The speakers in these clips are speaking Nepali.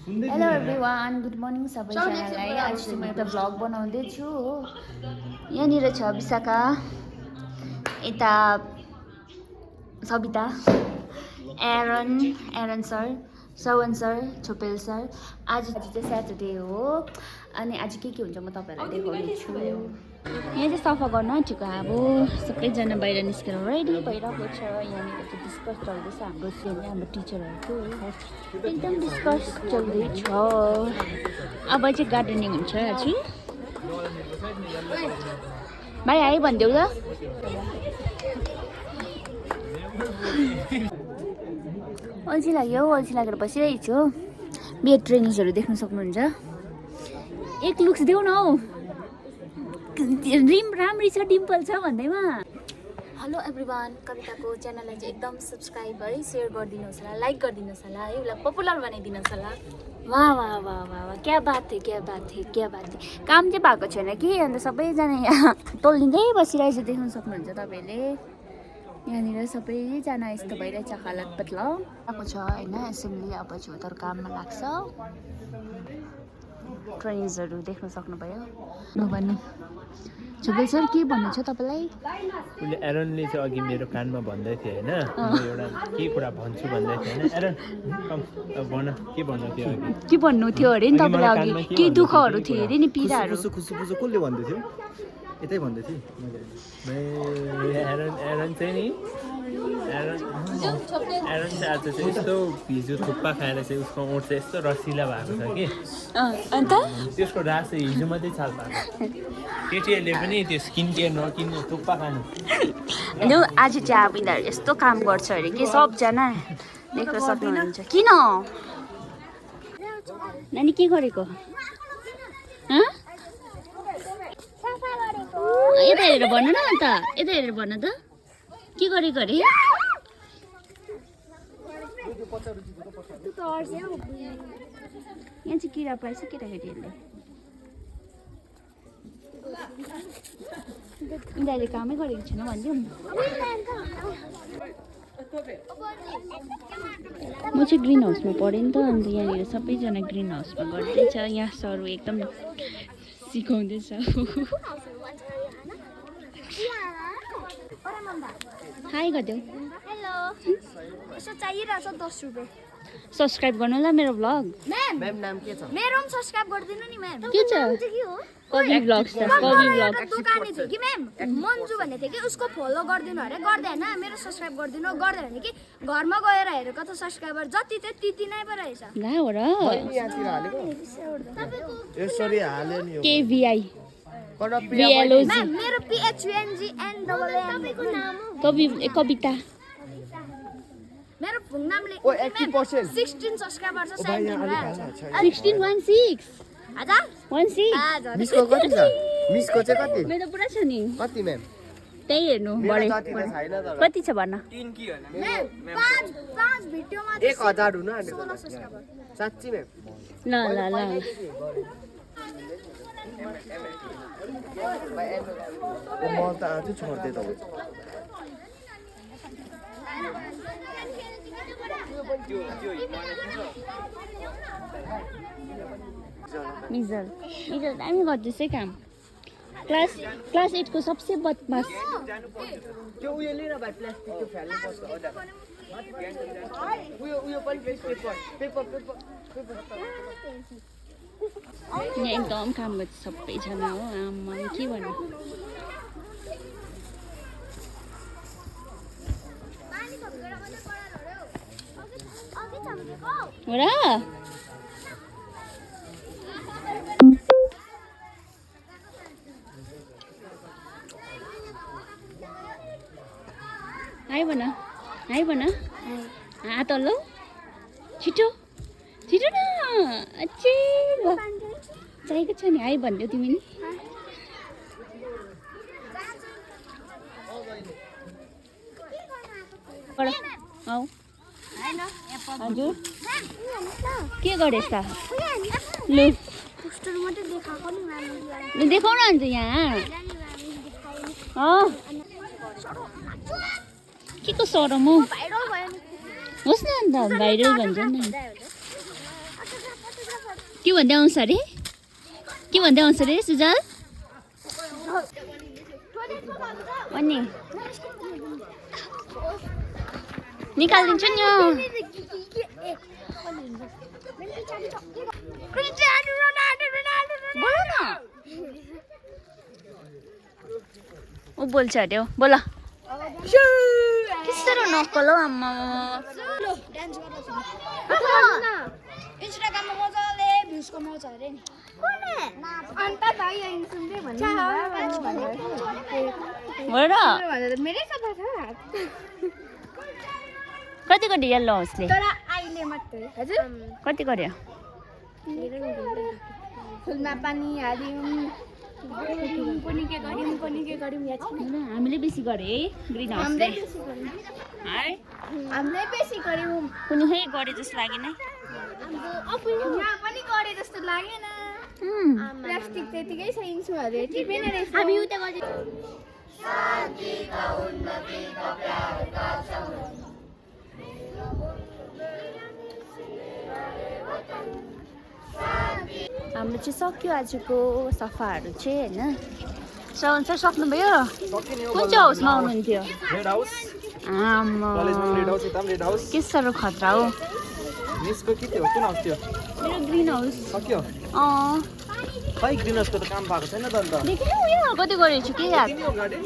हेलो एभ्रिवान, गुड मर्निङ सबैजनालाई। आज चाहिँ म एउटा भ्लग बनाउँदैछु हो। यहाँनिर छ विशाखा, यता सबिता, एरन सर, श्रवण सर, छोपेल सर। आज चाहिँ स्याटरडे हो अनि आज के हुन्छ म तपाईँहरूलाई देखाउनेछु। यहाँ चाहिँ सफा गर्न आँटेको। अब सबैजना बाहिर निस्केर रेडी भइरहेको छ। यहाँनिर चाहिँ डिस्कस चल्दैछ हाम्रो हाम्रो टिचरहरूको एकदम डिस्कस चल्दैछ। अब चाहिँ गार्डनिङ हुन्छ आज। भाइ हाई भनिदेऊ ल। अल्छी लाग्यो, अल्छी लागेर बसिरहेको छु। बिएड ट्रेनिङ्सहरू देख्न सक्नुहुन्छ। एक लुक्स देऊ न हौ, ड्रिम राम्री छ, डिम्पल छ भन्दैमा। हेलो एभ्रिवान, कविताको च्यानललाई चाहिँ एकदम सब्सक्राइब है, सेयर गरिदिनुहोस् होला, लाइक गरिदिनुहोस् होला है, उसलाई पपुलर बनाइदिनुहोस् होला। वाह वाह वाह वाह वाह, क्या बात थियो, क्या बात थियो, क्या बात थियो। काम चाहिँ भएको छैन कि, अन्त सबैजना यहाँ टोल्लिँदै बसिरहेछ, देख्न सक्नुहुन्छ तपाईँले। यहाँनिर सबैजना यस्तो भइरहेछ, हालत बदलाउ आएको छ होइन। एसेम्ब्ली अब चाहिँ उनीहरू काममा लाग्छ। ट्रेनिङ्सहरू देख्न सक्नुभयो। नभन्नु छोपेल सर के भन्नु छ तपाईँलाई? उसले एरनले चाहिँ अघि मेरो कानमा भन्दै थियो होइन, म एउटा के कुरा भन्छु भन्दै थियो होइन। एरन कम भन, के भन्नु थियो अघि? के भन्नु थियो अरे नि तपाईँलाई अघि? के दुःखहरू थियो अरे नि, पीडाहरू? खुसु कसले भन्दै थियो? यतै भन्दै थियो। एरन चाहिँ नि एरन चाहिँ आज चाहिँ यस्तो हिजो थुक्पा खाएर चाहिँ उसको ओठ चाहिँ यस्तो रसिला भएको छ कि, अन्त त्यसको रास चाहिँ हिजो मात्रै चाल पाएको। केटीहरूले पनि त्यो स्किन केयर नकिन्नु, थुक्पा खानु। आज चाहिँ अब यिनीहरू यस्तो काम गर्छ अरे कि सबजना देख्न सक्नुहुन्छ। किन नानी के गरेको? यता हेरेर भन्नु न अन्त, यता हेरेर भन्नु त के गरेको अरे? यहाँ चाहिँ किरा पाएछ केटाकेटीहरूले। यिनीहरूले कामै गरेको छैन भनिदिउँ। म चाहिँ ग्रिन हाउसमा पढेँ नि त, अन्त यहाँनिर सबैजना ग्रिन हाउसमा गर्दैछ। यहाँ सरु एकदम सिकाउँदैछ। हाई गरिदेऊ। हेलो, यसो चाहिरहेछ 10 रुपियाँ। सब्सक्राइब गर्नु ल मेरो भ्लग। म्याम नाम के छ? मेरो पनि सब्सक्राइब गरिदिनु नि म्याम। के छ? कवि भ्लग्स छ, कवि भ्लग। दोकाने थियो कि म्याम, मन्जु भन्ने थियो कि, उसको फलो गरिदिनु अरे, गर्दैन मेरो सब्सक्राइब गरिदिनु, गर्दैन भने कि घरमा गएर हेरेको त सब्सक्राइबर जति थियो त्यति नै पो रहेछ। ला हो र। यहाँतिर हालेको? यसरी हाल्यो नि। केभीआई कडापी VLOG। म्याम मेरो PHUNGN तपाईँको नाम हो? कविता। मेरो फुल नामले 80%। 16 सब्सक्राइबर छ। 16 हजार 16 मिसको कति छ? मिसको चाहिँ कति? मेरो पुरा छ नि। कति म्याम? त्यही हेर्नु बढे। कति छ भन्न? म्याम 5 भिडियोमा 1000 हुन आँट्यो। 16 सब्सक्राइबर। साच्चै म्याम? ल ल ल म त आज छोड्दै तपाईँ। मिजल दामी गर्दैछ है काम। क्लास 8 को सबसे बदमास। त्यो उयो लिएर भाइ, प्लास्टिकको फ्याल्नु पर्छ होला। उयो पनि पेपर। यहाँ एकदम काम गर्छ सबैजना हो। आमा के भन्नु। हो र हाई भन, हाई भन। हात हल्लो, छिटो छिटो न। अच्छे चाहिएको छ नि, हाई भनिदेऊ तिमी नि। हौ हजुर के गरेस् त? लु देखाउन अन्त यहाँ। के को सरम हौ? होस् न अन्त भाइरल भन्छ नि। के भन्दै आउँछ अरे के भन्दै आउँछ अरे सुजल अनि निकालिदिन्छु नि बोल न ऊ बोल्छ अरे हो बोल त्यसरी नक्कल हौ आम्मा इन्स्टाग्राममा मजाले भ्युज कमाउँछ अरे नि अन्त भाइ यहाँ सुन्दै भन्नु मेरै सफा छ कति गऱ्यो यल्लो हाउसले तर अहिले मात्रै हजुर कति गऱ्यो फुलमा पानी हाल्यौँ पनि के गर्यौँ याद छैन हामीले बेसी गऱ्यो है ग्रिन हाउसले हामीले बेसी गर्यौँ कुनै खै गरे जस्तो लागेन यहाँ पनि गरे जस्तो लागेन प्लास्टिक त्यतिकै छ इन्सु अरे टिपेन रहेछ हामी उता गरे हाम्रो चाहिँ सक्यो आजको सफाहरू चाहिँ होइन श्रवण सर सक्नुभयो कुन चाहिँ हाउसमा आउनुहुन्थ्यो रेड हाउस आम्मा कलेजमा रेड हाउस यता रेड हाउस के साह्रो खतरा हो मिसको के थियो कुन हाउस थियो मेरो ग्रिन हाउस सक्यो खै ग्रिन हाउसको त काम भएको छैन त अन्त देख्यौ उयो कति गरेको छु के याद किन यो गाडी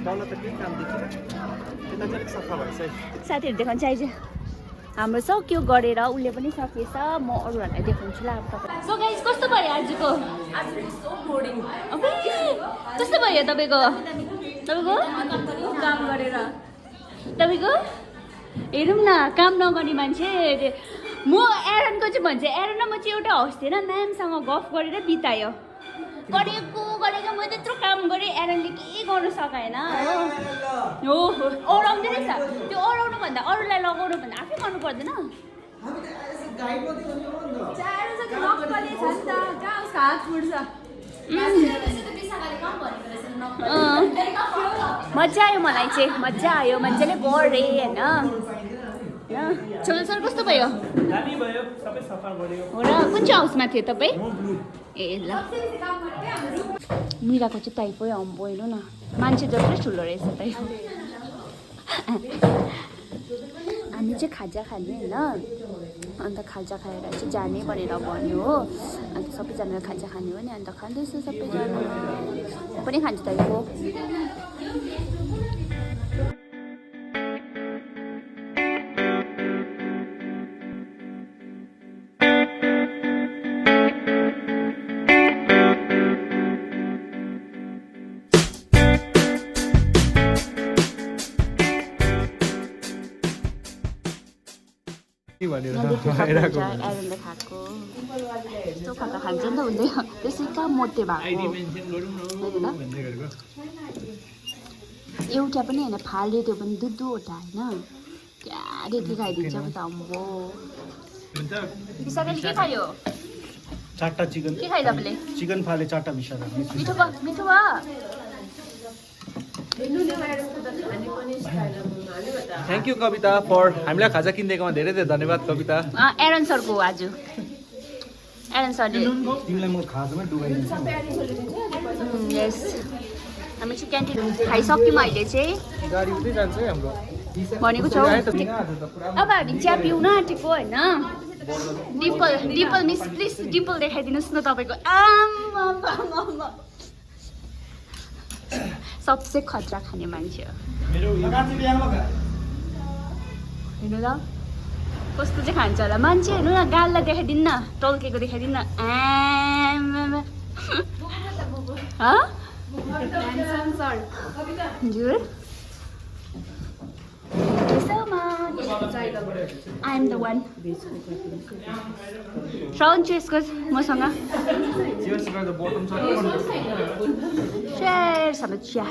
पाउन त केही काम देखिन त्यता चाहिँ अलिक सफा भएछ है साथीहरू देखाउनु चाहिँ आइज हाम्रो सक्यो गरेर उसले पनि सकिएछ म अरूहरूलाई देखाउँछु ल अब तपाईँ सो गाइस कस्तो भयो आजको कस्तो भयो तपाईँको काम गरेर तपाईँको हेरौँ न काम नगर्ने मान्छे म एरनको चाहिँ भन्छ एरन र म चाहिँ एउटा हाउस थिएन म्यामसँग गफ गरेर बितायो गरेको म त्यत्रो काम गरेँ एरनले केही गर्नु सकाएन हो ओराउँदै रहेछ त्यो ओराउनु भन्दा अरूलाई लगाउनु भन्दा आफै गर्नु पर्दैन मजा आयो मलाई चाहिँ मजा आयो मजाले गरेँ होइन छोरा सर कस्तो भयो दामी भयो सबै सफा गर्यो हो र कुन चाहिँ हाउसमा थियो तपाईँ ए ल मिराको चाहिँ टाइपै अम्बो हेर्नु न मान्छे जत्रै ठुलो रहेछ त हामी चाहिँ खाजा खाने होइन अन्त खाजा खाएर चाहिँ जाने भनेर भन्यो हो अन्त सबैजनाले खाजा खाने हो नि अन्त खाँदैछ सबैजना म पनि खान्छु तपाईँको भनेर एरनले खाएको यस्तो खाँदा खान्छ नि त हुँदैन त्यसै कहाँ मोटे भएको एउटा पनि होइन फाल्यो त्यो पनि दुधवटा होइन क्या रेती खाइदिन्छ नि त अम्बो विशाखाले के खायो चारवटा चिकन के खायो तपाईँले चिकन फाले चारवटा मिसाएर मिठो भयो थ्याङ्क यू कविता फर हामीलाई खाजा किनिदिएकोमा धेरै धेरै धन्यवाद कविता एरन सरको आज एरन सरले तिमीलाई म खाजामा डुबाइदिन्छु यस हामी चाहिँ क्यान्टिन खाइसक्यौँ अहिले चाहिँ गाडी उतै जान्छ है हाम्रो भनेको छौँ अब हामी चिया पिउन आँटेको होइन डिम्पल मिस प्लिज डिम्पल देखाइदिनुहोस् न तपाईँको आम्मा सबसे खतरा खाने मान्छे हो हेर्नु ल कस्तो चाहिँ खान्छ होला मान्छे हेर्नु न गाललाई देखाइदिनु न टल्केको देखाइदिनु न हजुर I am the one. श्रवण चेस कर मसँग शेयर समस्या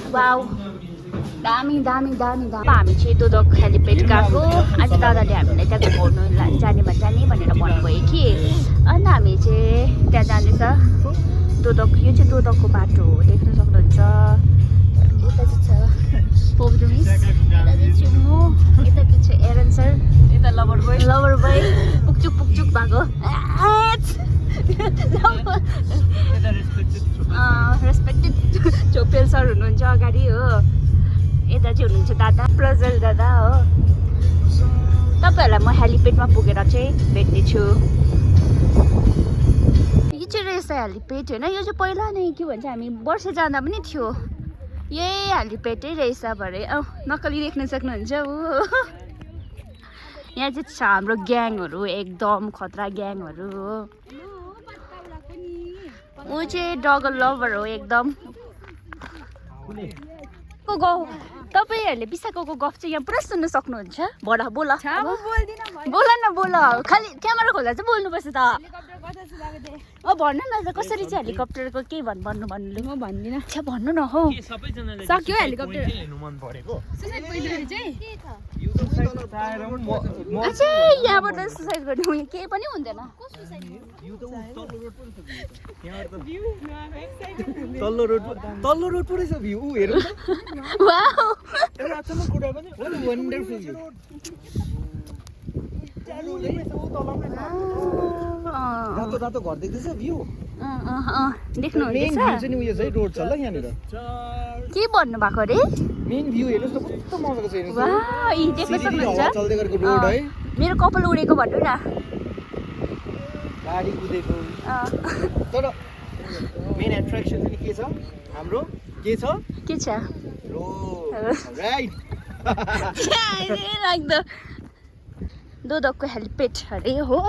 वाउ दामी दामी दामी दामी हामी चाहिँ दोदक हेलिपेड गएको आज दादाले हामीलाई त्यहाँ घुमाउनु जानेमा जाने भनेर भन्नुभयो कि अन्त हामी चाहिँ त्यहाँ जाँदैछ दोदक यो चाहिँ दोदकको बाटो हो देख्न सक्नुहुन्छ यता चाहिँ छ पोब्रुमिस यता चाहिँ छु म यता चाहिँ आएको रेस्पेक्टेड चोपेल सर हुनुहुन्छ अगाडि हो यता चाहिँ हुनुहुन्छ दादा प्रजल दादा हो तपाईँहरूलाई म हेलिपेडमा पुगेर चाहिँ भेट्नेछु यो चाहिँ रहेछ हेलिपेड होइन यो चाहिँ पहिला नै के भन्छ हामी वर्ष जाँदा पनि थियो यही हेलिपेडै रहेछ भरे नक्कली देख्न सक्नुहुन्छ ऊ यहाँ चाहिँ छ हाम्रो ग्याङहरू एकदम खतरा ग्याङहरू हो ऊ चाहिँ डगल लभर हो एकदम तपाईँहरूले बिसाको गफ चाहिँ यहाँ पुरा सुन्न सक्नुहुन्छ बोल बोल बोल खालि क्यामेरा खोल्दा चाहिँ बोल्नुपर्छ त भन्नु न त कसरी चाहिँ हेलिकप्टरको के भन्नु ल म भन्दिनँ छ भन्नु न हौ सक्यो हेलिकप्टर यहाँबाट सुसाइड गर्ने केही पनि हुँदैन तल्लो रोड पो रहेछ भ्यू हेरौँ वाउ एउटा अचम्म कुरा पनि वन्डरफुल भ्यू रातो घर देख्दैछ भ्यू देख्नुहुँदैछ मेन भ्यू चाहिँ उयो छ है रोड छ ल यहाँनिर के भन्नु भएको अरे मेन भ्यू हेर्नुहोस् त कस्तो मजाको छ हेर्नुहोस् वाह यी देख्न सक्नुहुन्छ चल्दै गरेको रोड है मेरो कपाल उडेको भन्नु न गाडी कुदेको तर मेन एट्र्याक्सन चाहिँ के छ हाम्रो के छ राइट लाग्दो दोदकको हेलिपेड अरे हो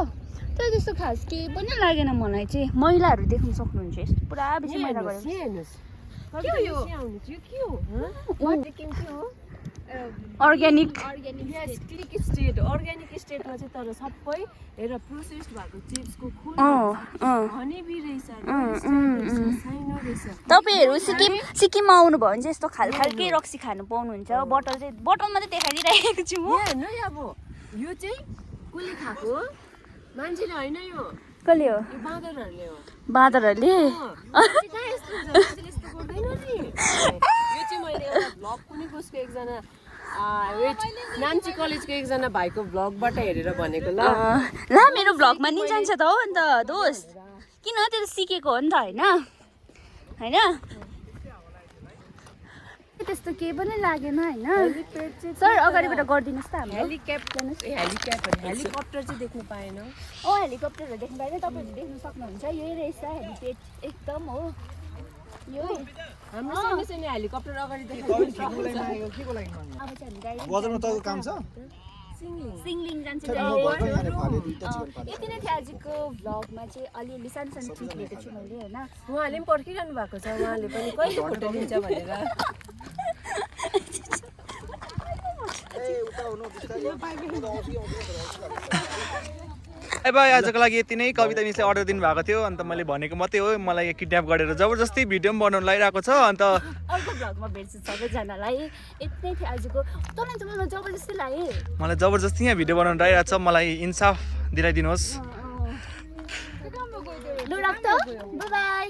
तर त्यस्तो खास केही पनि लागेन मलाई चाहिँ मैलाहरू देख्न सक्नुहुन्छ यस्तो पुरा बेसी मैला गरेको अर्ग्यानिक क्लिक स्टेट अर्ग्यानिक स्टेटमा चाहिँ तर सबै हेर प्रोसेस्ड भएको चिप्सको खोल हनी बी रहेछ साइनो रहेछ तपाईँहरू सिक्किममा आउनुभयो भने चाहिँ यस्तो खालके रक्सी खानु पाउनुहुन्छ बोतलमा चाहिँ देखाइदिइरहेको छु म हेर्नु अब यो चाहिँ कसले खाएको मान्छेले होइन यो कसले हो बाँदरहरूले हो बाँदरहरूले यस्तो गर्दैन नि यो चाहिँ मैले एउटा भ्लग कुनै कसको एकजना नाम्ची कलेजको एकजना भाइको भ्लगबाट हेरेर भनेको ल मेरो भ्लगमा नि जान्छ त हो अन्त दोस्त किन त्यो सिकेको हो नि त होइन त्यस्तो केही पनि लागेन होइन सर अगाडिबाट गरिदिनुहोस् त हाम्रो हेलिकप्टर चाहिँ देख्नु पाएन हेलिकप्टरहरू देख्नु पाएन तपाईँहरू देख्न सक्नुहुन्छ यही रहेछ हेलिपेड एकदम हो यो हाम्रो सानो सानो हेलिकप्टर अगाडि देखेको बजारमा तपाईँको काम छ सिङलिङ जान्छ यति नै थियो आजको भ्लगमा चाहिँ अलिअलि सानो सानो क्लिप लिएको छु मैले होइन उहाँले पनि पर्खिरहनु भएको छ उहाँले पनि कहिले फोटो लिन्छ भनेर बाई आजको लागि यति नै कविता मिसले अर्डर दिनुभएको थियो अन्त मैले भनेको मात्रै हो मलाई किडन्याप गरेर जबरजस्ती भिडियो पनि बनाउनु लागिरहेको छ अन्त अर्को भ्लगमा भेट्छु सबैजनालाई यति नै थियो आजको तँलाई त मलाई जबरजस्ती लाग्यो मलाई जबरजस्ती यहाँ भिडियो बनाउनु लागिरहेको छ मलाई इन्साफ दिलाइदिनुहोस् लु राख्छ बाई बाई